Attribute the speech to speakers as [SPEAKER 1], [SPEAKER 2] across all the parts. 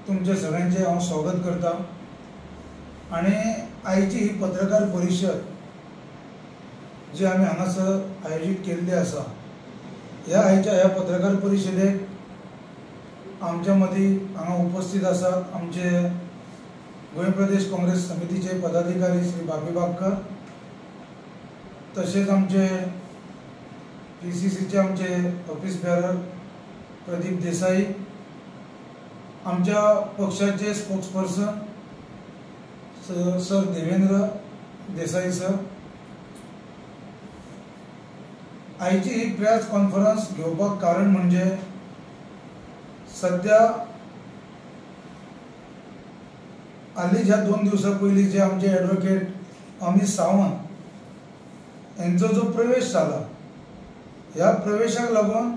[SPEAKER 1] तुमचे सगळ्यांचे हांव स्वागत करता। आनी आयची ही पत्रकार परिशद जी आमी हांगासर आयोजीत केल्ली आसा, ह्या आयच्या ह्या पत्रकार परिशदेक आमच्या मदीं हांगा उपस्थित आसात आमचे गोंय प्रदेश काँग्रेस समितीचे पदाधिकारी श्री बाबी बागकर, तशेंच आमचे PCCचे आमचे ऑफिस बेरर प्रदीप देसाई, आमच्या पक्षाचे spokesperson sir Devendra Desai sir. आयची ही प्रेस कॉन्फरन्स घेवपाक कारण म्हणजे सध्या हालींच ह्या 2 दिवसां पयलीं जे आमचे एडवोकेट अमित सावंत यांचो जो प्रवेश जाला, ह्या प्रवेशाक लागून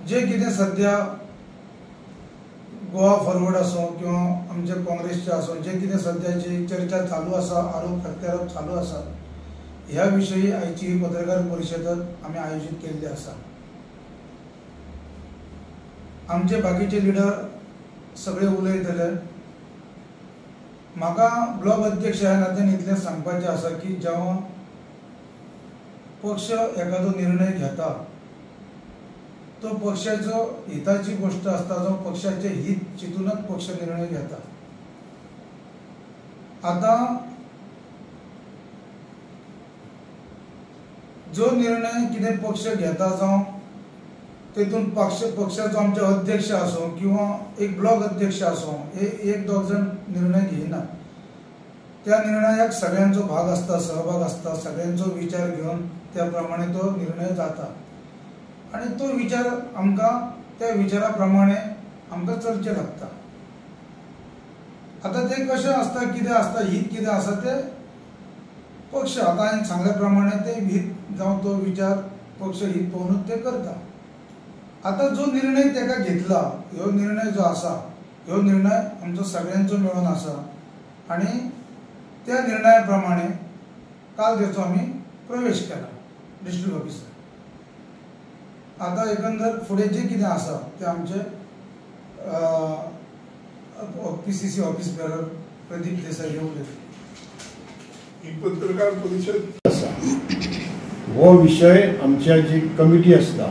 [SPEAKER 1] जे कितें सध्या गोवा फॉरवर्ड आसूं किंवा आमचे काँग्रेसचे आसूं, जे कितें सध्याची चर्चा चालू आसा, आरोप प्रत्यारोप चालू आसा, ह्या विशयी आयची ही पत्रकार परिशद आमी आयोजीत केल्ली आसा। आमचे बाकीचे लिडर सगळे उलयतले। म्हाका ब्लॉक अध्यक्ष ह्या नात्यान इतलें सांगपाचें आसा की जेव्हा पक्ष एखादो निर्णय घेता तो पक्षाचो हिताची गोष्ट आसता, जो पक्षाचे हित चिंतूनच पक्ष निर्णय घेता। आतां जो निर्णय कितें पक्ष घेता जावं तेतून पक्षाचो आमचे अध्यक्ष आसूं किंवा एक ब्लॉक अध्यक्ष आसूं, हे एक दोग जाण निर्णय घेयना, त्या निर्णयाक सगळ्यांचो भाग आसता, सहभाग आसता, सगळ्यांचो विचार घेवन त्या प्रमाणे तो निर्णय जाता आनी तो विचार आमकां त्या विचारा प्रमाणे आमकां चलचें लागता। आतां तें कशें आसता, कितें आसता, हित कितें आसा तें पक्ष आतां हांवें सांगल्या प्रमाणे तें हित जावं तो विचार पक्ष हित पळोवनूच तें करता। आतां जो निर्णय ताका घेतला, ह्यो निर्णय जो आसा ह्यो निर्णय आमचो सगळ्यांचो मेळून आसा आनी त्या निर्णया प्रमाणे काल तेचो आमी प्रवेश केला डिस्ट्रिक्ट ऑफिसर। आतां एकंदर फुडें जें कितें आसा तें आमचे PCC office bearer Pradeep Desai हे उलयतले।
[SPEAKER 2] ही पत्रकार परिशद
[SPEAKER 3] आसा हो विशय आमच्या जी कमिटी आसता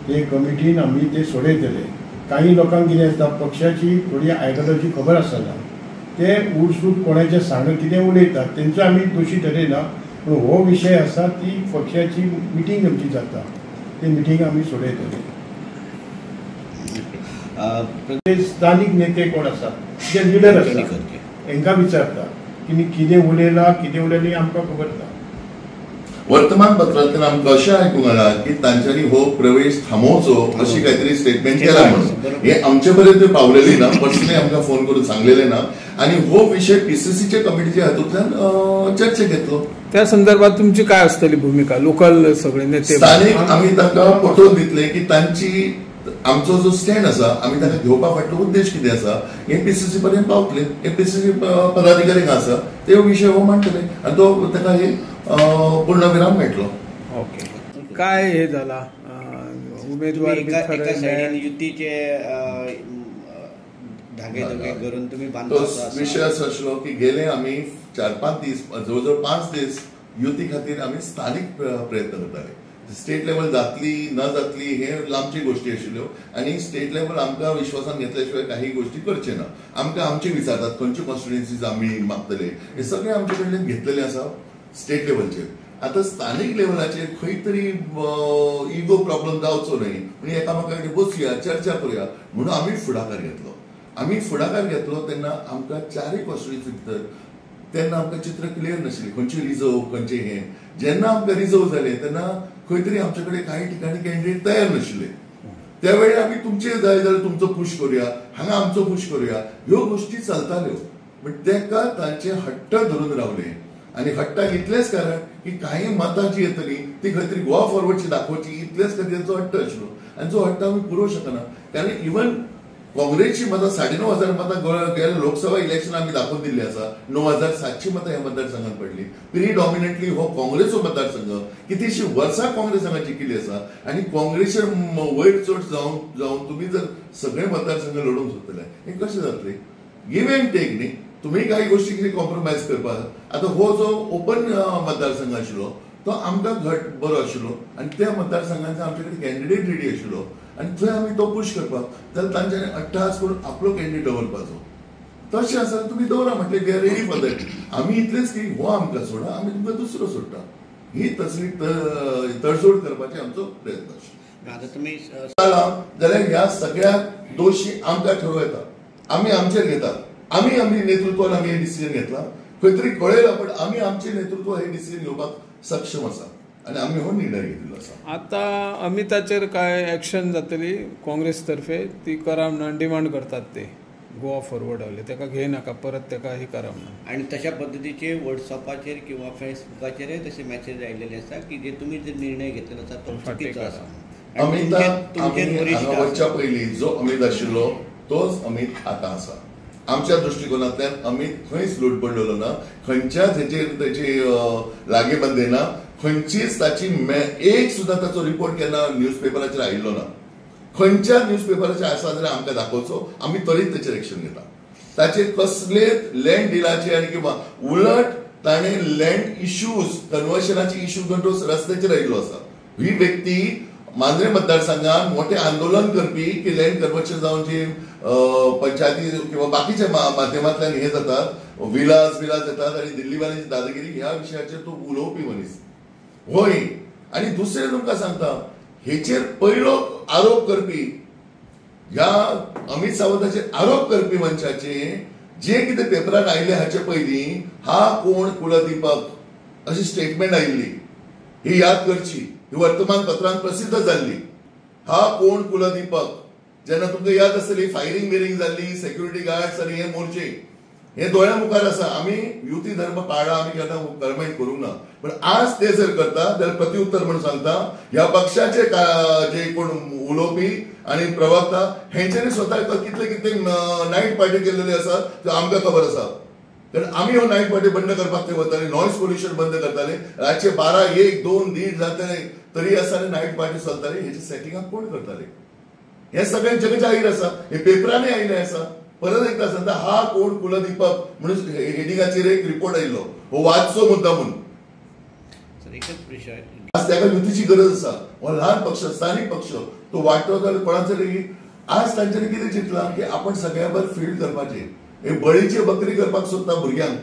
[SPEAKER 3] ते कमिटीन आमी ते सोडयतले। काही लोकांक कितें आसता पक्षाची थोडी आयडियोलॉजी खबर आसना, ते उरसूट कोणाचे सांगत कितें उलयतात, तेंचो आमी दोशी ठरयना, पूण हो विशय आसा ती पक्षाची मिटींग आमची जाता, ते मिटींग आमी सोडयतले। स्थानीक नेते कोण आसात जे लिडर आसात हेंकां विचारता की कितें उलयलां कितें उलयलें आमकां खबर ना।
[SPEAKER 2] वर्तमानपत्रांतल्यान आमकां अशें आयकूंक आयलां की तांच्यांनी हो प्रवेश थांबोवचो अशी कांयतरी स्टेटमेंट केला म्हणून, हे आमचे पर्यंत पावलेली ना, पर्सनली आमकां फोन करून सांगलेले ना आनी हो विशय पीसीसीच्या कमिटीच्या हातूंतल्यान चर्चेक येतलो।
[SPEAKER 4] त्या संदर्भात तुमची काय आसतली भूमिका? लोकल सगळे नेते
[SPEAKER 2] स्थानीक आमी तांकां पटोवन दितले की तांची आमचो जो स्टँड आसा आमी ताका घेवपा फाटलो उद्देश कितें आसा हे पीसीसी पर्यंत पावतले, हे पीसीसी पदाधिकाऱ्यांक आसा ते विशय हो मांडटले आनी तो ताका हे पूर्णविराम मेळटलो।
[SPEAKER 4] ओके, काय हे जाला उमेदवार
[SPEAKER 5] एका सायडीन युतीचे धागे धगे करून तुम्ही
[SPEAKER 2] तो विशय असो आशिल्लो की गेले आमी 4-5 दीस, जवळ जवळ 5 दीस युती खातीर आमी स्थानीक प्रयत्न करताले। स्टेट लेवल जातली न जातली हे लांबची गोष्टी आशिल्ल्यो आनी स्टेट लेवल आमकां विश्वासान घेतल्या शिवाय काही गोष्टी करचे ना। आमकां आमचे विचारतात खंयच्यो कॉन्स्टिट्युएन्सीज आमी मागतले, हे सगळे आमचे कडल्यान घेतलेले आसा स्टेट लेवलचेर। आतां स्थानीक लेवलाचेर खंय तरी इगो प्रॉब्लम जावचो न्हय म्हणून एकामेका कडेन बसया, चर्चा करुया म्हणून आमी फुडाकार घेतलो। आमी फुडाकार घेतलो तेन्ना आमकां 4 कॉन्स्टिट्युएन्सी भितर तेन्ना आमकां चित्र क्लियर नाशिल्लें, खंयचे रिजर्व खंयचे हें। जेन्ना आमकां रिजर्व जालें तेन्ना खंय तरी आमचे कडेन काही ठिकाणी कॅन्डिडेट तयार नाशिल्ले, त्या वेळार आमी तुमचे जाय जाल्यार तुमचो पुश करुया, हांगा आमचो पुश करुया, ह्यो गोष्टी चलताल्यो। पण तेका तांचे हट्ट धरून रावले आनी हट्टाक इतलेंच कारण की काही मतां जी येतली ती खंय तरी गोवा फॉरवर्डची दाखोवची इतलेंच खातीर तांचो हट्ट आशिल्लो आनी जो हट्ट आमी पुरोवंक शकना। कारण इवन काँग्रेसची मतां 9,500 मतां गेल्या लोकसभा इलेक्शन आमी दाखोवन दिल्ली आसा. 9,700 मतां ह्या मतदारसंघात पडली. प्रिडॉमिनंटली हो काँग्रेसचो मतदारसंघ. कितीशी वर्सां काँग्रेस हांगा जिखिल्ली आसा आनी काँग्रेसचे वयर चड जावन जावन तुमी जर सगळे मतदारसंघ लडोवंक सोदतले हें कशें जातलें? गिव एंड टेक न्ही, तुमी काही गोष्टी कितें कॉम्प्रोमायज करपाक. आतां हो जो ओपन मतदारसंघ आशिल्लो तो आमकां घट बरो आशिल्लो आनी त्या मतदारसंघांत आमचे कडेन कॅन्डिडेट रेडी आशिल्लो आनी थंय आमी तो पूश करपाक जाल्यार तांच्यांनी अट्टाहास करून आपलो कॅन्डिडेट दवरपाचो. तशें आसा तुमी दवरा म्हटलें, we are ready for that. आमी इतलेच की हो आमकां सोडा, आमी तुमकां दुसरो सोडटा. ही तसली तडजोड करपाची आमचो प्रयत्न आशिल्लो.
[SPEAKER 5] आतां तुमी
[SPEAKER 2] जाल्यार ह्या सगळ्या दोशी आमकां ठरोवं येता, आमी आमचेर घेतात. आमी आमी नेतृत्वान आमी हे डिसिजन घेतला, खंय तरी कळयला, पण आमी आमचे नेतृत्व हे डिसिजन घेवपाक सक्षम आसा आनी आमी हो निर्णय घेतिल्लो आसा.
[SPEAKER 4] आतां अमिताचेर काय एक्शन जातली काँग्रेस तर्फे ती करा म्हणून डिमांड करतात ते गोवा फॉरवर्ड वाले, ताका घेयनाका परत ताका हे करा म्हणून.
[SPEAKER 5] आनी तशा पद्दतीचे वॉट्सअपाचेर किंवा फेसबुकाचेरय तशे मॅसेज आयिल्ले आसा की जे तुमी जे निर्णय घेतलेलो आसा तो चुकीचो आसा.
[SPEAKER 2] अमिताक आमी हांगा वचच्या पयलीं जो अमित आशिल्लो तोच अमित आतां आसा. आमच्या दृश्टिकोनांतल्यान अमित खंयच लुटपडलेलो ना, खंयच्याच हेचेर तेची लागेबंदी ना, खंयचीच ताची एक सुद्दां ताचो रिपोर्ट केन्ना न्यूज पेपराचेर आयिल्लो ना. खंयच्या न्यूज पेपराचेर आसा जाल्यार आमकां दाखोवचो, आमी तरीच तेचेर एक्शन घेता. ताचेर कसलेच लँड डिलाचे आनी किंवा उलट ताणें लँड इश्यूज कन्वर्शनाचे इश्यू घेवन तो रस्त्याचेर आयिल्लो आसा. ही व्यक्ती मांद्रे मतदारसंघात मोठे आंदोलन करपी की लँड कन्वर्शन जावन जी पंचायती किंवा बाकीच्या माध्यमांतल्यान हे जातात, विलास विलास येतात आनी दिल्लीवाल्यांची दादागिरी ह्या विशयाचेर तो उलोवपी मनीस होय. आनी दुसरें तुमकां सांगता, हेचेर पयलो आरोप करपी ह्या अमित सावंताचेर आरोप करपी मनशाचे जे कितें पेपरान आयिल्ले हाचे पयलीं हा कोण कुलदीपक अशी स्टेटमेंट आयिल्ली, ही याद करची, ही वर्तमानपत्रांत प्रसिद्ध जाल्ली. हा कोण कुलदीपक, जेन्ना तुमकां याद आसतली फायरींग बिरींग जाल्ली, सेक्युरिटी गार्ड्स आनी हे मोर्चे, हे दोळ्या मुखार आसा. आमी युती धर्म पाळा, आमी केन्ना कर्मय करूंक ना, पण आज ते जर करता जाल्यार प्रतिउत्तर म्हणून सांगता ह्या पक्षाचे जे कोण उलोवपी आनी प्रवक्ता हेंच्यांनी स्वता कितले कितले नायट पार्टी केल्लेली आसा त्यो आमकां खबर आसा. कारण आमी हो नायट पार्टी बंद करपाक ते वताले, नॉयज पोल्युशन बंद करताले, रातचे 12, 1, 2, 1.5 जाताले तरी आसतना नायट पार्टी चलताली. हेचे सेटिंगाक कोण करताले हे सगळें जग जाहीर आसा, हे पेपरांनी आयिल्लें आसा. परत एकदा सांगता, हा कोण कुलदीपक म्हणून हेडिंगाचेर एक रिपोर्ट आयिल्लो, हो वादचो मुद्दा म्हणून. आज ताका युतीची गरज आसा. हो ल्हान पक्ष, स्थानीक पक्ष, तो वाडटलो जाल्यार कोणाचो तरी आज तांच्यांनी कितें चिंतलां की आपण सगळ्या बर फील्ड करपाचें, हे बळीची बकरी करपाक सोदता भुरग्यांक,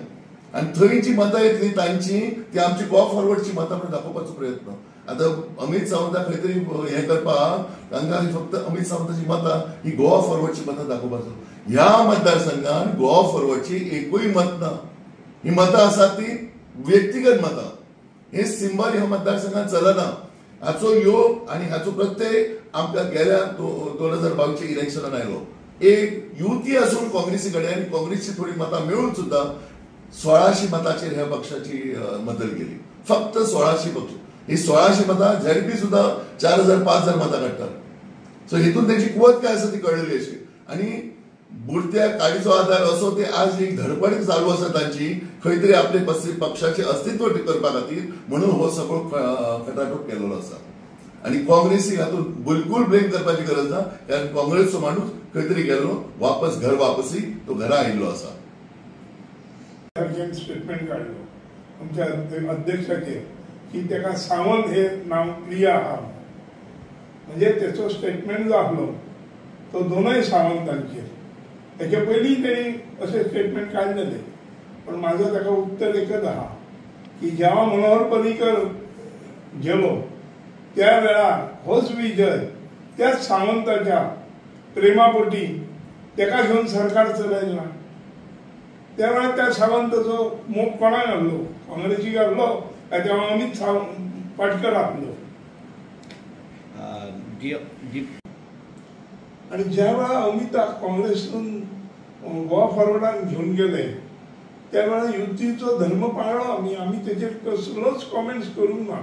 [SPEAKER 2] आनी थंय जी मतां येतली तांची ती आमची गोवा फॉरवर्डची मतां म्हणून दाखोवपाचो प्रयत्न. आतां अमित सावंताक खंय तरी हें करपाक तांकां फक्त अमित सावंताची मतां ही गोवा फॉरवर्डची मतां दाखोवपाचो. ह्या मतदारसंघात गोवा फॉरवर्डची एकूय मत ना. ही मतां आसात ती व्यक्तिगत मतां. हे सिंबल ह्या मतदारसंघात चलना. हाचो योग आनी हाचो प्रत्यय आमकां गेल्या 2022 इलेक्शनान आयलो. एक युती असून काँग्रेसी कडेन आनी काँग्रेसची थोडी मतां मेळून सुद्दां 1600 मतांचेर ह्या पक्षाची मदल गेली. फक्त 1600 पक्ष, ही 1600 मतां झेडपी सुद्दां 4000, 5000 मतां काडटात. सो हितून तेची कुवत काय आसा ती कळ्ळेली अशी. आनी बुडत्या काडीचो आधार असो ते आज एक धडपड चालू आसा तांची, खंय तरी आपले पक्षाचे अस्तित्व करपा खातीर म्हणून हो सगळो खटाटोप केलेलो आसा. आनी काँग्रेसीक हातूंत बिलकुल ब्लेम करपाची गरज ना, कारण काँग्रेसचो माणूस खंय तरी गेल्लो, वापस घर वापसी तो घरा आयिल्लो आसा.
[SPEAKER 6] अर्जंट स्टेटमेंट काडलो आमच्या अध्यक्षाचेर की ताका सावंत हे नांव प्रिया आहा, म्हणजे तेचो स्टेटमेंट जो आहलो तो दोनूय सावंतांचेर. तेचे पयलीं तेणी अशें स्टेटमेंट काडलेलें, पण म्हाजो ताका उत्तर एकच आहा की जेव्हा मनोहर पर्रीकर गेलो त्या वेळार होच विजय त्याच सावंताच्या प्रेमापोटी तेका घेवन सरकार चलयलें ना. त्या वेळार त्या सावंताचो मोग कोणाक आहलो, काँग्रेसीक आहलो काय तेव्हा अमित पाटकर आहलो. आनी ज्या वेळार अमिताक काँग्रेसून गोवा फॉरवर्डान घेवन गेले त्या वेळार युतीचो धर्म पाळ्ळो आमी, आमी तेचेर कसलोच कॉमेंट्स करूंक ना,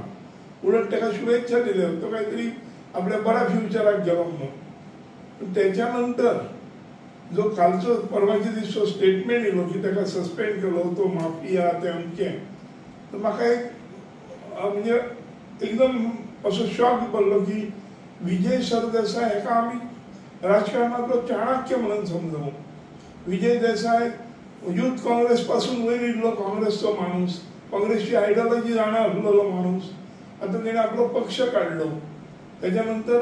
[SPEAKER 6] उलट ताका शुभेच्छा दिल्यो, तो कांय तरी आपल्या बऱ्या फ्युचराक गेलो म्हणून. पूण तेच्या नंतर जो कालचो परवाचे दीस जो स्टेटमेंट येयलो की ताका सस्पेंड केलो तो माफिया ते अमकें, तर म्हाका एक म्हणजे एकदम असो शॉक पडलो की विजय सरदेसाय हेका आमी राजकारणांतलो चाणक्य म्हणून समजू. विजय देसाय यूथ काँग्रेस पासून वयर येयल्लो काँग्रेसचो माणूस, काँग्रेसची आयडियोलॉजी जाणा आसलेलो माणूस. आतां तेणें आपलो पक्ष काडलो. तेच्या नंतर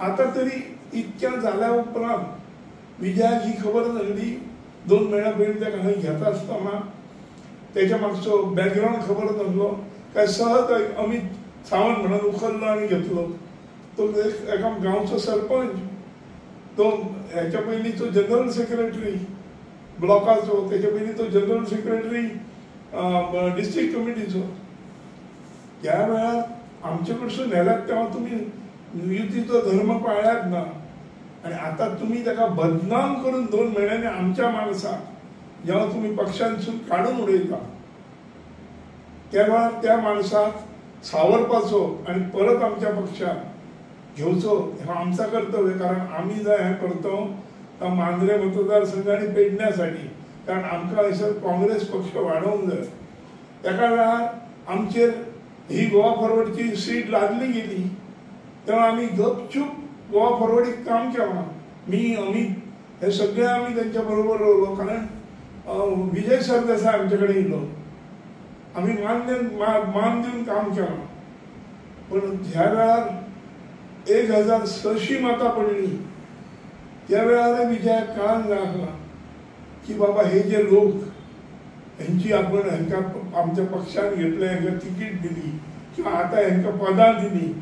[SPEAKER 6] आतां तरी इतक्या जाल्या उपरांत विजयाक ही खबर जाल्ली 2 म्हयन्या पयलीं ताका खंय घेता आसतना तेच्या मागचो बॅकग्रावंड खबर नासलो काय सहज अमित सावंत म्हणून उखल्लो आनी घेतलो. तो एका गांवचो सरपंच, तो हेच्या पयलीं तो जनरल सेक्रेटरी ब्लॉकाचो, तेच्या पयलीं तो जनरल सेक्रेटरी डिस्ट्रिक्ट कमिटीचो. त्या वेळार आमचे कडसून व्हेल्यात तेन्ना तुमी युतीचो धर्म पाळ्ळ्यात ना, आनी आतां तुमी ताका बदनाम करून 2 म्हयन्यांनी आमच्या माणसाक जेन्ना तुमी पक्षांतसून काडून उडयता त्या वेळार त्या माणसाक सावरपाचो आनी परत आमच्या पक्षाक घेवचो हो आमचा कर्तव्य. कारण आमी जर हें करता मांद्रे मतदारसंघ आनी पेडण्यासाठी, कारण आमकां हयसर काँग्रेस पक्ष वाडोवंक जाय. एका वेळार आमचेर ही गोवा फॉरवर्डची सीट लादली गेली तेन्ना आमी गपचूप गोवा फॉरवर्डीक काम केलां. मी, अमित हे सगळे आमी तेंच्या बरोबर रावलो, कारण विजय सरदेसाय आमचे कडेन येयलो, आमी मान दिवन काम केलां. पण ह्या वेळार 1600 मतां पडली त्या वेळार विजयाक कळान जाय की बाबा हे जे लोक हेंची आपण हेंका आमच्या पक्षान घेतले, हेंका तिकीट दिली किंवा आतां हेंका पदां दिली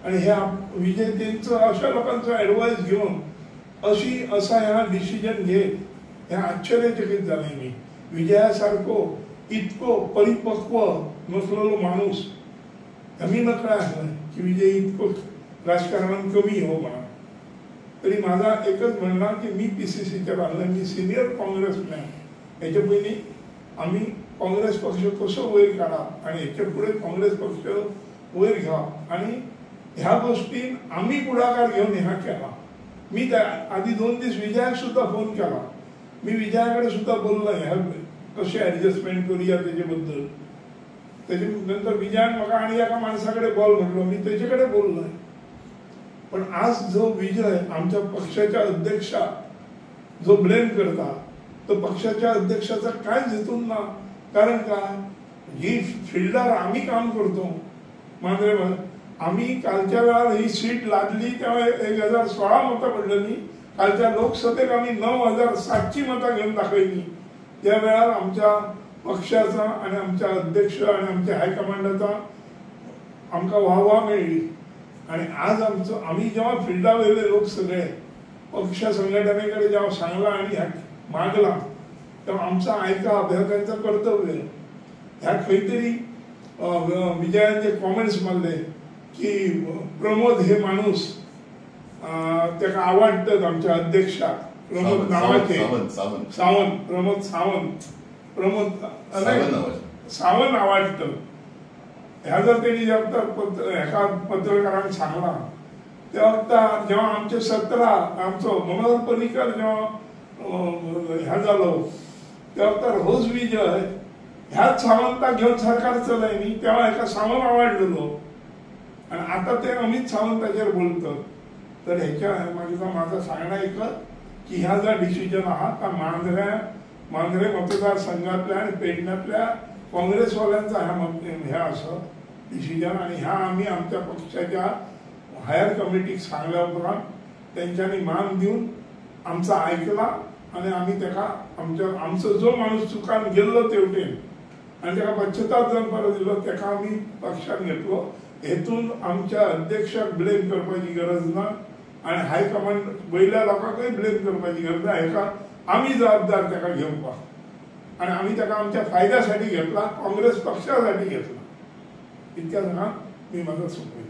[SPEAKER 6] आनी हे विजय तेंचो अशा लोकांचो एडवायस घेवन अशी असा ह्या डिसिजन घेत हें आश्चर्यचकीत जालें. मी विजया सारको इतको परिपक्व नसलेलो माणूस आमी नकळा आसलें की विजय इतको राजकारणान कमी हो म्हणा. तरी माझा एकच म्हणणं की मी PCCच्या बाजूला, मी सिनियर काँग्रेसमॅन, हेच्या पयलीं आमी काँग्रेस पक्ष कसो वयर काडप आनी हेच्या फुडें काँग्रेस पक्ष वयर घेवप आनी ह्या गोष्टीन आमी पुढाकार घेवन ह्या केला. मी त्या आधी 2 दीस विजयाक सुद्धा फोन केला, मी विजयाकडे सुद्धा बोललो ह्या कशें ॲडजस्टमेंट करूया तेजे बद्दल. तेजे नंतर विजयान म्हाका आनी एका माणसा कडेन बोल म्हटलो, मी तेजे कडेन बोललो. पण आज जो विजय आमच्या पक्षाच्या अध्यक्षाक जो ब्लेम करता तो पक्षाच्या अध्यक्षाचा कांयच हेतून ना. कारण काय, ही फिल्डार आमी काम करतो मांद्रे, आमी कालच्या वेळार ही सीट लादली तेव्हा 1016 मतां पडलेली, कालच्या लोकसभेक आमी 9700 मतां घेवन दाखयली. त्या वेळार आमच्या पक्षाचा आनी आमच्या अध्यक्ष आनी आमच्या हायकमांडाचा आमकां वाहवा मेळ्ळी. आनी आज आमचो आमी जेव्हा फिल्डा वयले लोक सगळे पक्ष संघटनेकडे जेव्हा सांगला आनी ह्या मागला तेव्हा आमचा आयकप हें तांचो कर्तव्य. ह्या खंय तरी विजयान जे कॉमेंट्स मारले की प्रमोद हे माणूस ताका आवडटात आमच्या अध्यक्षाक, प्रमोद नावाचे सावंत, प्रमोद सावंत, प्रमोद सावंत आवडटात. ह्या जर तेणी जेन्ना हेका पत्रकारांक सांगलां त्या वखतार जेव्हा आमचे 17 आमचो मनोहर पर्रीकर जेव्हा ह्या जालो त्या वखतार होच विजय ह्याच सावंताक घेवन सरकार चलय न्ही, तेव्हा हेका सावंत आवडलेलो आनी आतां ते अमित सावंताचेर बोलतात. तर हेच्या मागीर म्हाका सांगणें एकच की ह्या जो डिसिजन आहा ता मांद्रे मतदारसंघातल्या आनी पेडण्यांतल्या काँग्रेसवाल्यांचा ह्या असो डिसिजन. आनी ह्या आमी आमच्या पक्षाच्या हायर कमिटीक सांगल्या उपरांत तेंच्यांनी मान दिवन आमचो आयकला आनी आमी ताका आमच्या आमचो जो माणूस चुकान गेल्लो तेवटेन आनी ताका पश्चाताप जावन परत दिलो ताका आमी पक्षान घेतलो. हेतून आमच्या अध्यक्षाक ब्लेम करपाची गरज ना आनी हायकमांड वयल्या लोकांकूय ब्लेम करपाची गरज ना. हेका आमी जबाबदार ताका घेवपाक आनी आमी ताका आमच्या फायद्यासाठी घेतला, काँग्रेस पक्षासाठी घेतला. इतक्या जाणां मी म्हाजो सोंपयता.